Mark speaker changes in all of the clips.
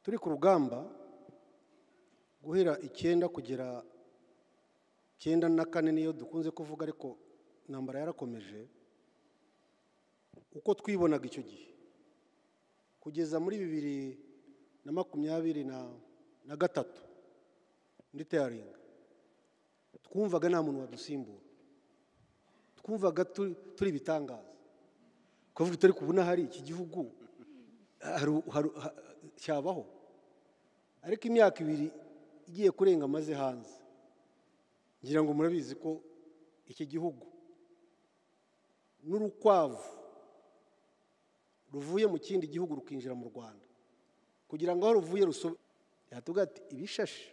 Speaker 1: Turi ku rugamba guhera 9 kugera 94 niyo dukunze kuvuga, ariko intambara yarakomeje. Uko twibonaga icyo gihe kugeza muri 2023 muri teyaringa, twumvaga nta muntu wadusimbura, twumvaga turi ibitangaza, kuvuga turi kubona hari iki gihugu cyabaho. Ariko imyaka 2 igiye kurenga amaze hanze, ngira ngo murabizi ko iki gihugu n'urukwavu ruvuye mu kindi gihugu rukinjira mu Rwanda, kugira ngo aho ruvuye yatuga ati ibishashi.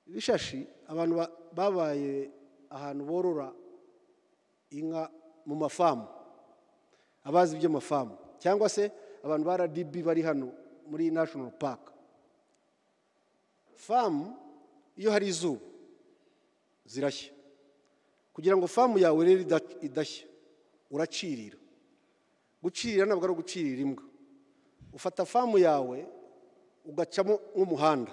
Speaker 1: Ibishashi abantu babaye ahantu borora inka mu mafamu, abazi iby'amafamu cyangwa se abantu ba RDB bari hano muri National Park. Famu iyo hari izuba zirashya, kugira ngo famu yawe rero idashya uracirira. Gucirira ntabwo ari ugucirira imbwa, ufata famu yawe ugacamo nk'umuhanda,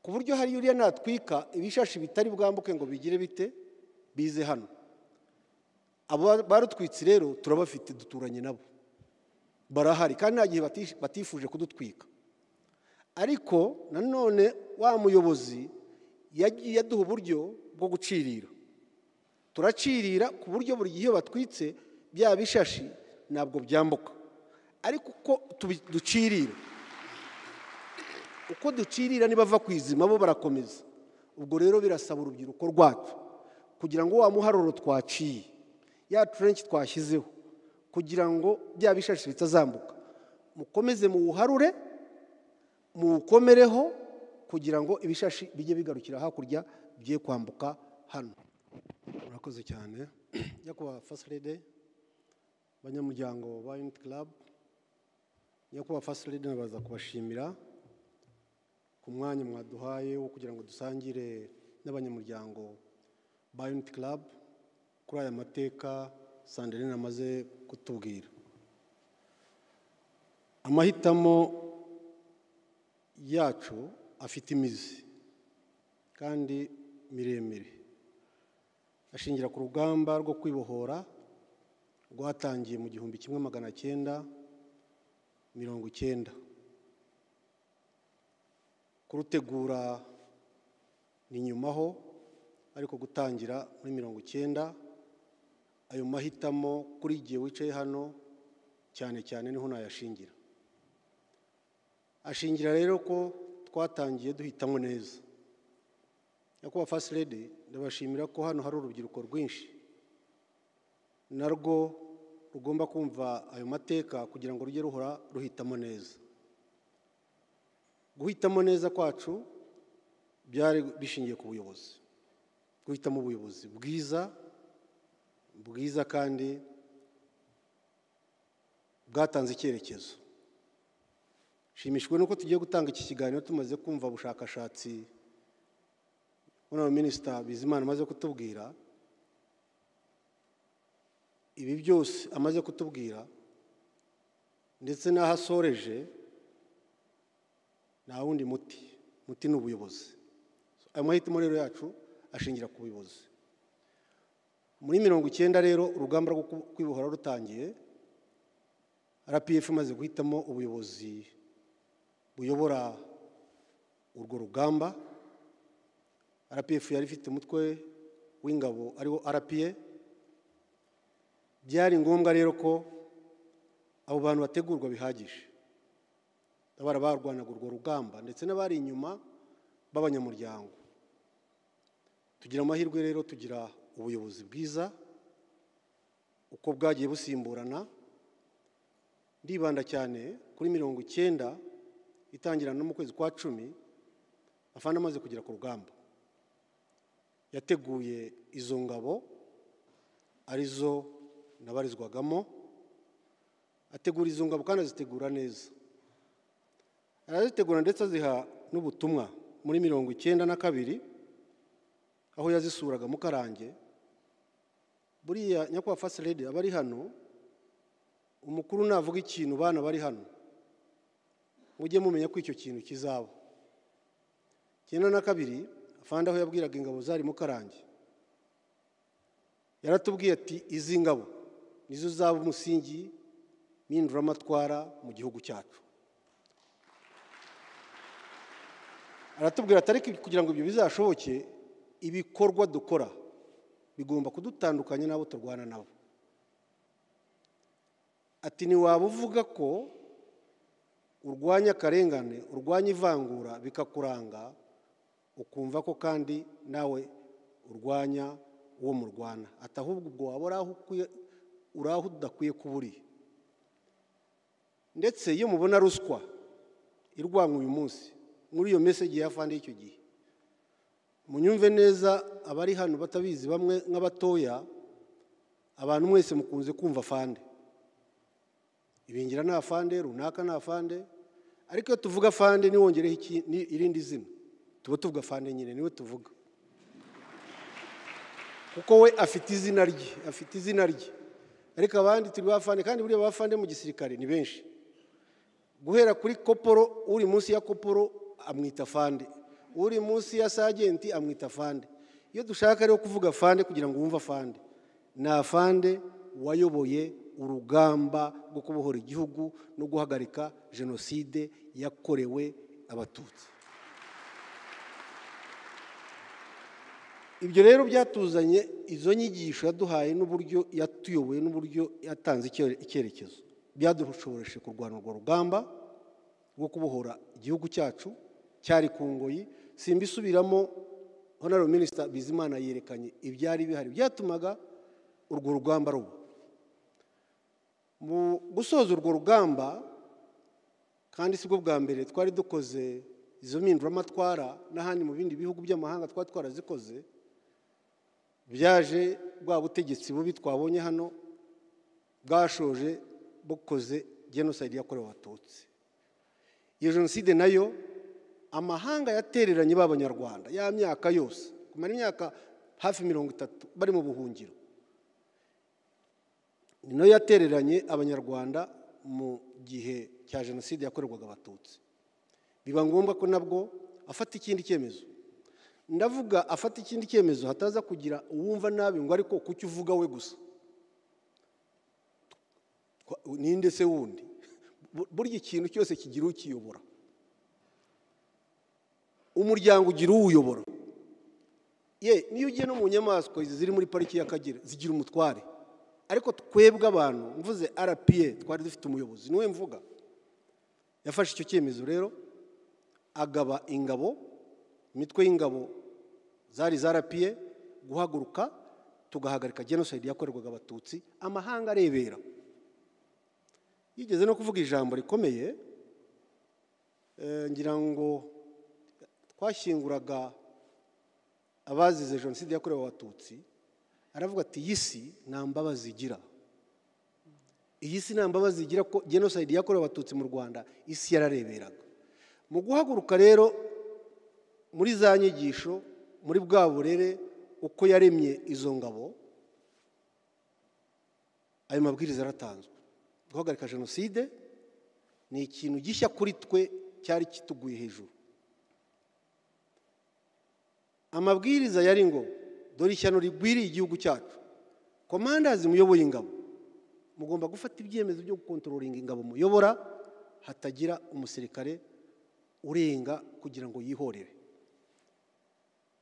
Speaker 1: ku buryo hari uriya natwika ibishashi bitari bwambuke ngo bigire bite bize hano. Abo barutwitse rero turabafite, duturanye nabo, barahari kandi nta gihe batifuje kudutwika. Ariko nanone wa muyobozi yagiye aduha uburyo bwo gucirira, turacirira ku buryo buri gihe batwitse bya bishashi ntabwo byambuka. Ariko uko ducirira, uko ducirira nibava ku izima bo barakomeza. Ubwo rero birasaba urubyiruko rwacu kugira ngo wa muharuro twaciye, ya trench twashyizeho, kugira ngo bya bishashi bitazambuka, mukomeze muwuharure, muwukomereho, kugira ngo ibishashi bijye bigarukira hakurya bigiye kwambuka hano. Murakoze cyane nyakubahwa First Lady, banyamuryango ba Unity Club. Nyakubahwa First Lady, nabaza kubashimira ku mwanya mwaduhaye wo kugira ngo dusangire n'abanyamuryango ba Unity Club kuri aya mateka Sandrine amaze kutubwira. Amahitamo yacu afite imizi kandi miremire, ashingira ku rugamba rwo kwibohora rwatangiye mu 1990. Kurutegura ni nyumaho, ariko gutangira muri 90. Ayo mahitamo kuri igihe wicaye hano cyane cyane niho nayashingira. Ashingira rero ko twatangiye duhitamo neza. Nyakubahwa First Lady, ndabashimira ko hano hari urubyiruko rwinshi narwo rugomba kumva ayo mateka kugira ngo rujye ruhora ruhitamo neza. Guhitamo neza kwacu byari bishingiye ku buyobozi, guhitamo ubuyobozi bwiza bwiza kandi bwatanze icyerekezo. Nshimishijwe nuko tugiye gutanga iki kiganiro tumaze kumva ubushakashatsi Honorable Minister Bizimana amaze kutubwira. Ibi byose amaze kutubwira ndetse n'aho asoreje, nta wundi muti, muti ni ubuyobozi. Ayo mahitamo rero yacu ashingira ku buyobozi. Muri 90 rero urugamba rwo kwibohora rutangiye, RPF imaze guhitamo ubuyobozi buyobora urwo rugamba. RPF yari ifite umutwe w'ingabo ariwo RPA. Byari ngombwa rero ko abo bantu bategurwa bihagije, abara barwanaga urwo rugamba ndetse n'abari inyuma b'abanyamuryango. Tugira amahirwe rero, tugira ubuyobozi bwiza uko bwagiye busimburana. Ndibanda cyane kuri 90 itangira no mu kwezi kwa 10, afande amaze kugera ku rugamba yateguye izo ngabo arizo nabarizwagamo, ategura izo ngabo kandi azitegura neza, arazitegura ndetse aziha n'ubutumwa. Muri 92 aho yazisuraga Mukarange, buriya nyakubahwa First Lady abari hano, umukuru navuga ikintu bana bari hano Mujye mumenya ko icyo kintu kizaba. 92 afande aho yabwiraga ingabo zari mu Karange, yaratubwiye ati izi ngabo nizo zaba umusingi mpinduramatwara mu gihugu cyacu. Aratubwira ati ariko kugira ngo ibyo bizashoboke, ibikorwa dukora bigomba kudutandukanya n'abo turwana nabo. Ati ntiwaba uvuga ko urwanya akarengane, urwanya ivangura bikakuranga, ukumva ko kandi nawe urwanya uwo murwana. Ati ahubwo ubwo waba uri aho udakwiye kuba uri. Ndetse iyo mubona ruswa irwanywa uyu munsi, muri iyo message ya afande y'icyo gihe, munyumve neza abari hano batabizi, bamwe nk'abatoya, abantu mwese mukunze kumva afande, Ibingira ni afande, runaka ni afande, ariko iyo tuvuga afande niwongereho irindi zina, tuba tuvuga afande nyine, niwe tuvuga, kuko we afite izina rye, afite izina rye. Ariko abandi turi bafande, kandi buriya bafande mu gisirikare ni benshi. Guhera kuri koporo, uri munsi ya koporo amwita afande, uri munsi ya sajenti amwita afande. Iyo dushaka rero kuvuga afande kugira ngo wumve afande, ni afande wayoboye urugamba rwo kubohora igihugu no guhagarika jenoside yakorewe Abatutsi. Ibyo rero byatuzanye izo nyigisho yaduhaye n'uburyo yatuyoboye n'uburyo yatanze icyerekezo, byadushoboreshe kurwana urwo rugamba rwo kubohora igihugu cyacu cyari ku ngoyi. Simbisubiramo, Honorable Minister Bizimana yerekanye ibyari bihari byatumaga urwo rugamba ruba. Mu gusoza urwo rugamba, kandi sibwo bwa mbere twari dukoze izo mpinduramatwara, n'ahandi mu bindi bihugu by'amahanga twari twarazikoze, byaje bwa butegetsi bubi twabonye hano bwashoje bukoze genocide yakorewe Abatutsi. Iyo jenoside nayo amahanga yatereranye b'Abanyarwanda ya myaka yose, kumara imyaka hafi 30 bari mu buhungiro, ni nayo yatereranye Abanyarwanda mu gihe cya jenoside yakorerwaga Abatutsi. Biba ngombwa ko nabwo afata ikindi cyemezo. Ndavuga afata ikindi cyemezo hataza kugira uwumva nabi ngo ariko kuki uvuga we gusa, ninde se wundi? Burya ikintu cyose kigira ukiyobora, umuryango ugira uwuyobora. Ye niyo ugiye no mu nyamaswa ziri muri pariki y'Akagera zigira umutware, ariko twebwe abantu, mvuze RPA, twari dufite umuyobozi, niwe mvuga. Yafashe icyo cyemezo rero, agaba ingabo, imitwe y'ingabo zari za RPA, guhaguruka tugahagarika genocide yakorerwaga Abatutsi, amahanga arebera. Yigeze no kuvuga ijambo rikomeye, ngira ngo twashyinguraga abazize jenoside yakorewe Abatutsi, aravuga ati iyi si nta mbabazi igira, iyi si nta mbabazi igira, ko genocide yakorewe Abatutsi mu Rwanda isi yarareberaga. Mu guhaguruka rero muri za nyigisho, muri bwa burere uko yaremye izo ngabo, ayo mabwiriza yaratanzwe. Guhagarika jenoside ni ikintu gishya kuri twe cyari kituguye hejuru. Amabwiriza yari ngo dore ishyano rigwiriye igihugu cyacu, komandazi muyoboye ingabo mugomba gufata ibyemezo byo gukontrolinga ingabo muyobora, hatagira umusirikare urenga kugira ngo yihorere.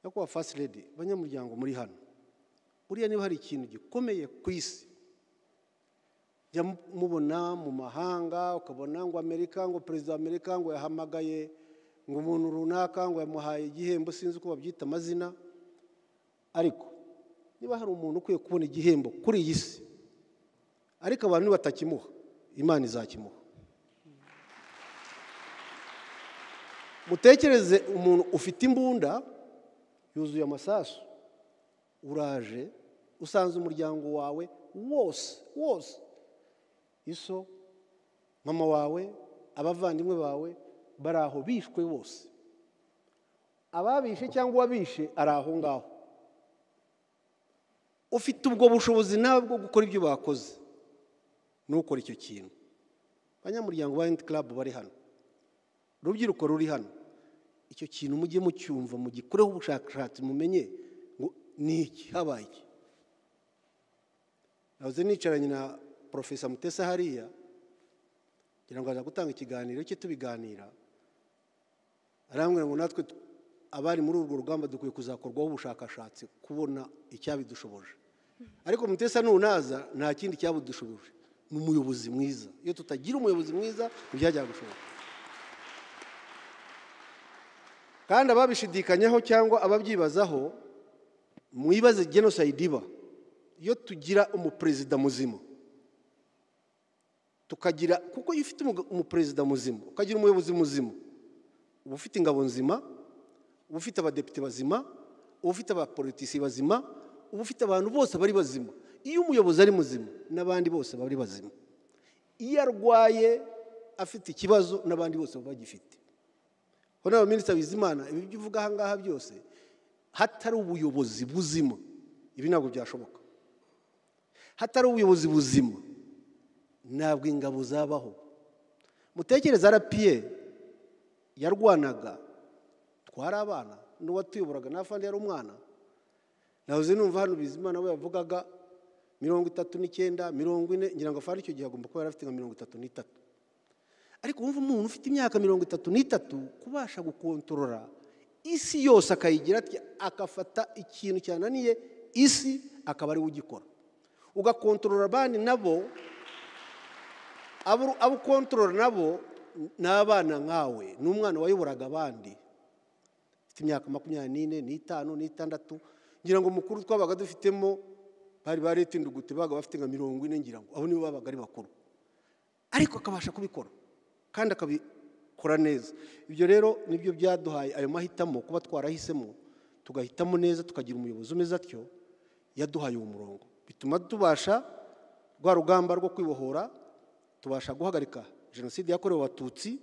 Speaker 1: Nyakubahwa First Lady, banyamuryango muri hano, buriya niba hari ikintu gikomeye ku isi, jya mubona mu mahanga, ukabona ngo Amerika, ngo perezida wa Amerika ngo yahamagaye ngo umuntu runaka ngo yamuhaye igihembo, sinzi uko babyita amazina, ariko niba hari umuntu ukwiye kubona igihembo kuri iyi si, ariko abantu nibatakimuha, Imana izakimuha. Mutekereze umuntu ufite imbunda yuzuye amasasu, uraje usanze umuryango wawe wose wose, iso, mama wawe, abavandimwe bawe bari aho bishwe bose, ababishe cyangwa uwabishe ari aho ngaho. Ufite ubwo bushobozi nawe bwo gukora ibyo bakoze, nukora icyo kintu. Abanyamuryango ba Unity Club bari hano, Rubyiruko ruri hano, icyo kintu mujye mucyumva, mugikoreho ubushakashatsi, mumenye ngo ni iki, habaye iki. Nahoze nicaranye na Profesa Mutesa hariya, ngira ngo aza gutanga ikiganiro cye, tubiganira arambwira ngo natwe abari muri urwo rugamba dukwiye kuzakorwaho ubushakashatsi kubona icyabidushoboje. Ariko Mutesa nunaza nta kindi cyabidushoboje, ni umuyobozi mwiza. Iyo tutagira umuyobozi mwiza ntibyajyaga gushoboka. Kandi ababishidikanyaho cyangwa ababyibazaho, mwibaze genocide iba. Iyo tugira umuperezida muzima, tukagira, kuko iyo ufite umuperezida muzima, ukagira umuyobozi muzima, uba ufite ingabo nzima, uba ufite abadepite bazima, uba ufite abapolitisi bazima, uba ufite abantu bose bari bazima. Iyo umuyobozi ari muzima, n'abandi bose bari bazima. Iyo arwaye afite ikibazo, n'abandi bose baba bagifite. Honorable Minister Bizimana, ibi byo uvuga aha ngaha byose, hatari ubuyobozi buzima, ibi ntabwo byashoboka. Hatari ubuyobozi buzima, ntabwo ingabo zabaho. Mutekereze RPA yarwanaga, twari abana, n'uwatuyoboraga n'afandi yari umwana. Nahoze numva hano Bizimana we yavugaga 39, 40, ngira ngo afandi icyo gihe agomba kuba yari afite nka 33. Ariko wumva umuntu ufite imyaka 33 kubasha gukontorora isi yose akayigira ati, akafata ikintu cyananiye isi akaba ari we ugikora. Ugakontorora abandi nabo, abo ukontorora nabo ni abana nkawe, ni umwana wayoboraga abandi ufite imyaka 24, 25, 26. Ngira ngo mukuru twabaga dufitemo bari baretindugute baga bafite nka 40, ngira ngo abo nibo babaga ari bakuru, ariko akabasha kubikora kandi akabikora neza. Ibyo rero nibyo byaduhaye ayo mahitamo, kuba twarahisemo tugahitamo neza, tukagira umuyobozi umeze atyo, yaduhaye uwo murongo, bituma tubasha rwa rugamba rwo kwibohora, tubasha guhagarika jenoside yakorewe Abatutsi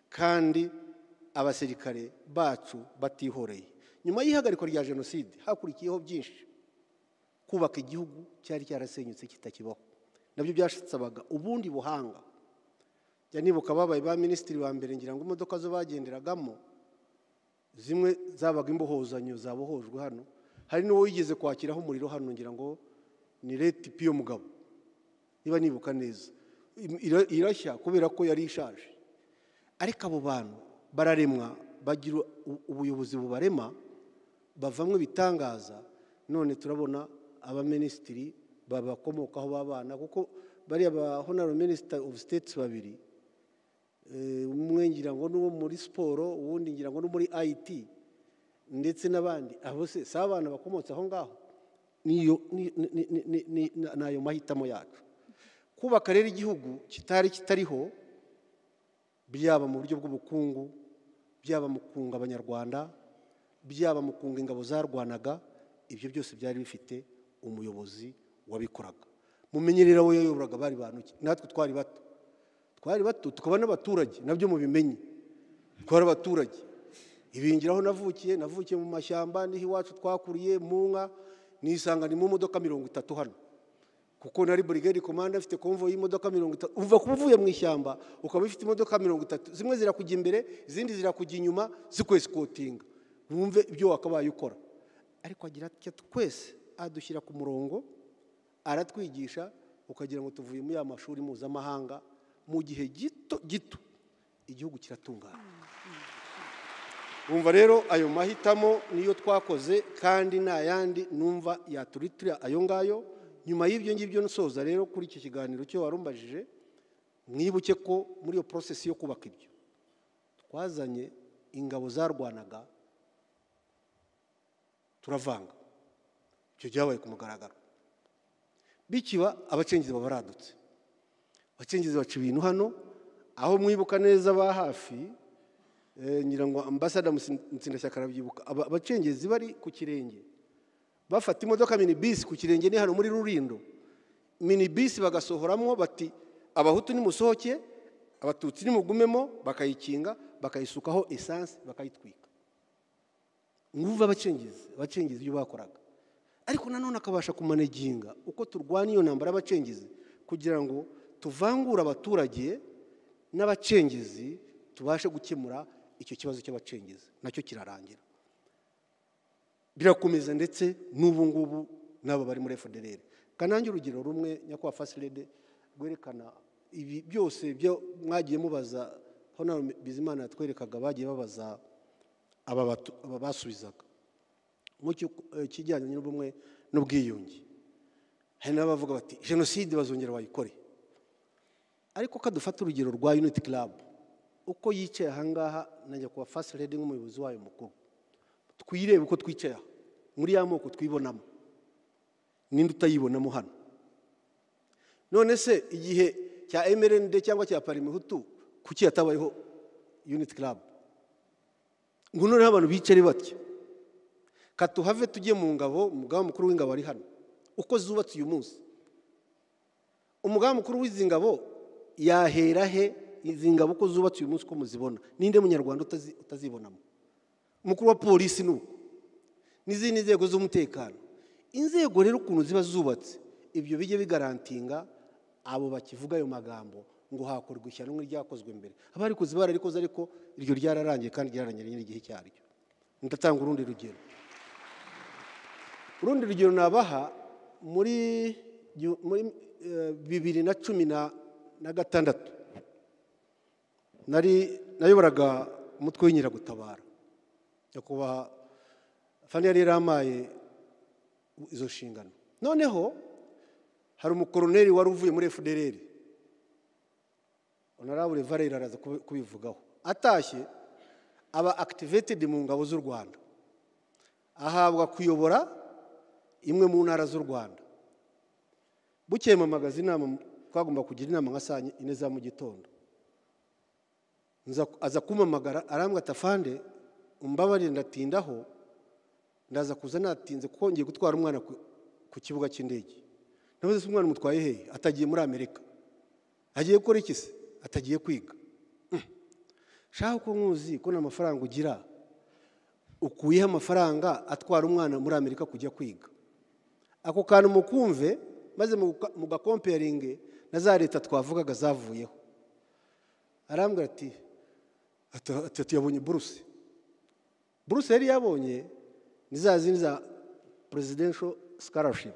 Speaker 1: kandi abasirikare bacu batihoreye. Nyuma y'ihagarikwa rya jenoside hakurikiyeho byinshi, kubaka igihugu cyari cyarasenyutse kitakibaho, nabyo byasabaga ubundi buhanga. Njya nibuka babaye ba minisitiri ba mbere, ngira ngo imodoka zo bagenderagamo zimwe zabaga imbohozanyo zabohojwe hano, hari n'uwo wigeze kwakiraho umuriro hano, ngira ngo ni Leti Piyo Mugabo niba nibuka neza, irashya kubera ko yari ishaje. Ariko abo bantu bararemwa, bagira ubuyobozi bubarema, bavamwe bitangaza. None turabona abaminisitiri babakomokaho babana, kuko bariya ba Honorable Minister of States babiri, umwe ngira ngo n'uwo muri siporo, uwundi ngira ngo no muri IT, ndetse n'abandi, abo se si abana bakomotse aho ngaho. Niyo nayo mahitamo yacu. Kubaka rero igihugu kitari kitariho, byaba mu buryo bw'ubukungu, byaba mu kunga Abanyarwanda, byaba mu kunga ingabo zarwanaga, ibyo byose byari bifite umuyobozi wabikoraga. Mumenye rero abo yayoboraga bari bantu ki? Natwe twari bato, twari bato tukaba n'abaturage, nabyo mubimenye, twari abaturage. Ibingiraho navukiye, navukiye mu mashyamba, niho iwacu twakuriye mu nka, nisanga ni mu modoka 30 hano, kuko nari brigade commander afite convoy y'imodoka 30. Uva kuba uvuye mu ishyamba ukaba ufite imodoka 30, zimwe zirakujya imbere, izindi zirakujya inyuma, zikwesikotinga, wumve ibyo wakabaye ukora. Ariko agira atya, twese adushyira ku murongo, aratwigisha, ukagira ngo tuvuye muri ya mashuri mpuzamahanga. Mu gihe gito gito igihugu kiratungana. Wumva rero ayo mahitamo niyo twakoze, kandi nta yandi numva yaturitira ayo ngayo. Nyuma y'ibyo ngibyo nsoza rero kuri iki kiganiro cyo warumbajije, mwibuke ko muri iyo process yo kubaka ibyo twazanye ingabo zarwanaga turavanga. Icyo cyabaye ku mugaragaro, bikiba abacengezi baba baradutse, abacengezi baca ibintu hano. Aho mwibuka neza ba hafi, ngira ngo ambassador Mutsindashyaka arabyibuka, abacengezi bari ku kirenge bafata imodoka minibisi ku kirenge, ni hano muri Rulindo, minibisi bagasohoramo bati abahutu nimusohoke, abatutsi nimugumemo, bakayikinga, bakayisukaho essence, bakayitwika. Mwumva abacengezi, abacengezi ibyo bakoraga. Ariko nanone akabasha kumaneginga uko turwana iyo ntambara y'abacengezi, kugira ngo tuvangure abaturage n'abacengezi, Tubashe gukemura icyo kibazo cy'abacengezi, nacyo kirarangira, birakomeza. Ndetse n'ubu ngubu n'aba bari muri FDLR. Kanange urugero rumwe, nyakubahwa First Lady, rwerekana ibi byose byo mwagiye mubaza. Hano Bizimana yatwerekaga bagiye babaza aba basubizaga mu kijyanye n'ubumwe n'ubwiyunge. Hari n'abavuga bati jenoside bazongera bayikore. Ariko kadufata urugero rwa Unity Club uko yicaye ahangaha na nyakubahwa First Lady nk'umuyobozi wayo mukuru. Twirebe uko twicaye aha muri ya moko twibonamo, ninde utayibonamo hano? None se igihe cya MRND cyangwa cya Parmehutu, kuki hatabayeho Unity Club ngo noneho abantu bicare batya? Katuhave tujye mu ngabo. Umugaba mukuru w'ingabo ari hano. Uko zubatse uyu munsi, umugaba mukuru w'izi ngabo yahera he? Izi ngabo uko zubatse uyu munsi, uko muzibona, ninde munyarwanda utazibonamo? Umukuru wa polisi ni uko, n'izindi nzego z'umutekano. Inzego rero ukuntu ziba zubatse, ibyo bijye bigarantinga abo bakivuga ayo magambo ngo hakorwa ishyano nk'iryakozwe mbere. Abarikoze bararikoze, ariko iryo ryararangiye kandi ryararangiye n'igihe cyaryo. Ndatanga urundi rugero. Urundi rugero nabaha, muri 2016 nari nayoboraga umutwe w'inkeragutabara. Nyakubahwa Fani yari yarampaye izo nshingano. Noneho hari umukoroneri wari uvuye muri FDLR, Honorable Valère araza kubivugaho. Atashye aba activated mu ngabo z'u Rwanda, ahabwa kuyobora imwe mu ntara z'u Rwanda. Bukeye mpamagaza inama, twagomba kugira inama nka saa 4 za mu gitondo. Aza kumpamagara, arambwira ati: "Afande, umbabarire ndatindaho, ndaza kuza natinze kuko ngiye gutwara umwana ku kibuga cy'indege." Navuze: "Se umwana umutwaye hehe?" Atagiye muri Amerika. "Agiye gukora iki se?" Atagiye kwiga. Shaka ko nkuzi ko nta mafaranga ugira, ukuyeho amafaranga atwara umwana muri Amerika kujya kwiga? Ako kantu mukumve, maze mugakomparinge na za leta twavugaga zavuyeho. Arambwira ati yabonye buruse. Buruse yari yabonye ni za zindi za presidential scholarship.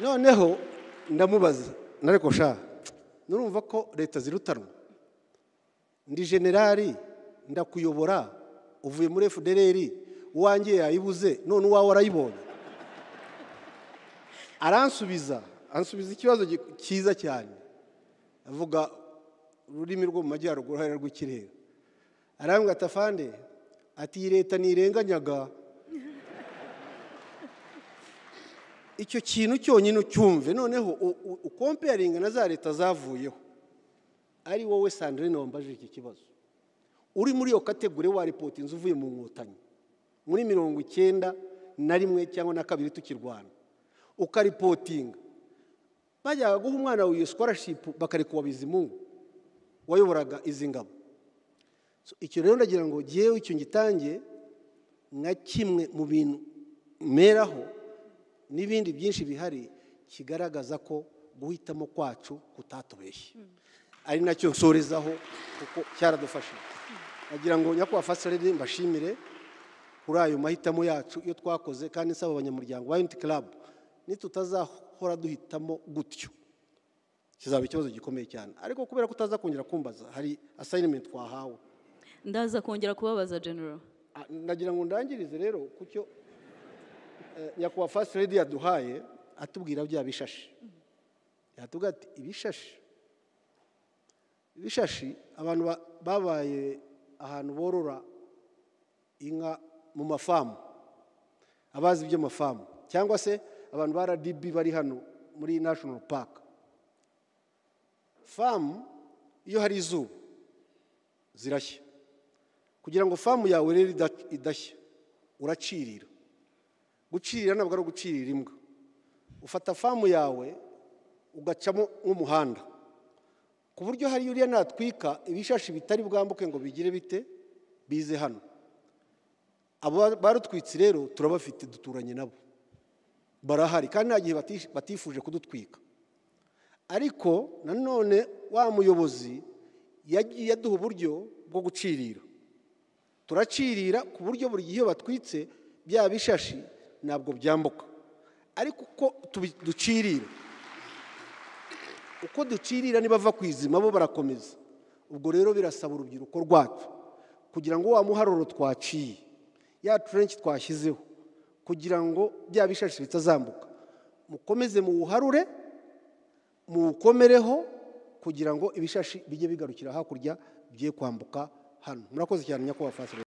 Speaker 1: Noneho ndamubaza, nareko sha, nurumva ko leta zirutanwa? Ndi generali, ndakuyobora, uvuye muri FDLR, uwanjye yayibuze, none uwawe arayibonye. Aransubiza, ansubiza ikibazo cyiza cyane, avuga ururimi rwo mu majyaruguru hariya rw'ikirere. Arambwira ati: "Afande," ati, "iyi leta ntirenganyaga." Icyo kintu cyonyine ucyumve, noneho ukomparinga na za leta zavuyeho. Ari wowe Sandrine wambajije iki kibazo, uri muri iyo category, waripota inzu uvuye mu Nkotanyi muri 91 cyangwa na kabiri tukirwana, ukaripotinga, bajyaga guha umwana wawe iyo scholarship, bakareka uwa Bizimungu wayoboraga izi ngabo? So, icyo rero ndagira ngo jyewe icyo ngitange nka kimwe mu bintu meraho n'ibindi byinshi bihari kigaragaza ko guhitamo kwacu kutatubeshye, ari nacyo nsorezaho kuko cyaradufashije. Nagira ngo nyakubahwa First Lady mbashimire kuri ayo mahitamo yacu iyo twakoze, kandi nsaba abanyamuryango ba Unity Club, nitutazahora duhitamo gutyo kizaba ikibazo gikomeye cyane. Ariko kubera ko utaza kongera kumbaza, hari assignment twahawe.
Speaker 2: Ndaza kongera kubabaza, General.
Speaker 1: Ah, ndagira ngo ndangirize rero ku cyo nyakubahwa First Lady yaduhaye, atubwira bya bishashi. Yatubwira ati ibishashi, ibishashi abantu babaye ahantu borora inka mu mafamu, abazi iby'amafamu cyangwa se abantu ba RDB bari hano muri National Park, famu iyo hari izuba zirashya. Kugira ngo famu yawe rero idashya, uracirira. Gucirira ntabwo ari ugucirira imbwa. Ufata famu yawe ugacamo nk'umuhanda, ku buryo hariya uriya natwika, ibishashi bitari bwambuke ngo bigire bite, bize hano. Abo barutwitse rero turabafite, duturanye nabo, barahari, kandi nta gihe batifuje kudutwika. Ariko nanone wa muyobozi Yagiye aduha uburyo bwo gucirira, turacirira ku buryo buri gihe iyo batwitse bya bishashi ntabwo byambuka. Ariko uko ducirira, uko ducirira nibava ku izima bo barakomeza. Ubwo rero birasaba urubyiruko rwacu kugira ngo wa muharuro twaciye, ya trench twashyizeho, kugira ngo bya bishashi bitazambuka, mukomeze muwuharure, muwukomereho, kugira ngo ibishashi bijye bigarukira hakurya, bigiye kwambuka hano. Murakoze cyane, nyakubahwa First.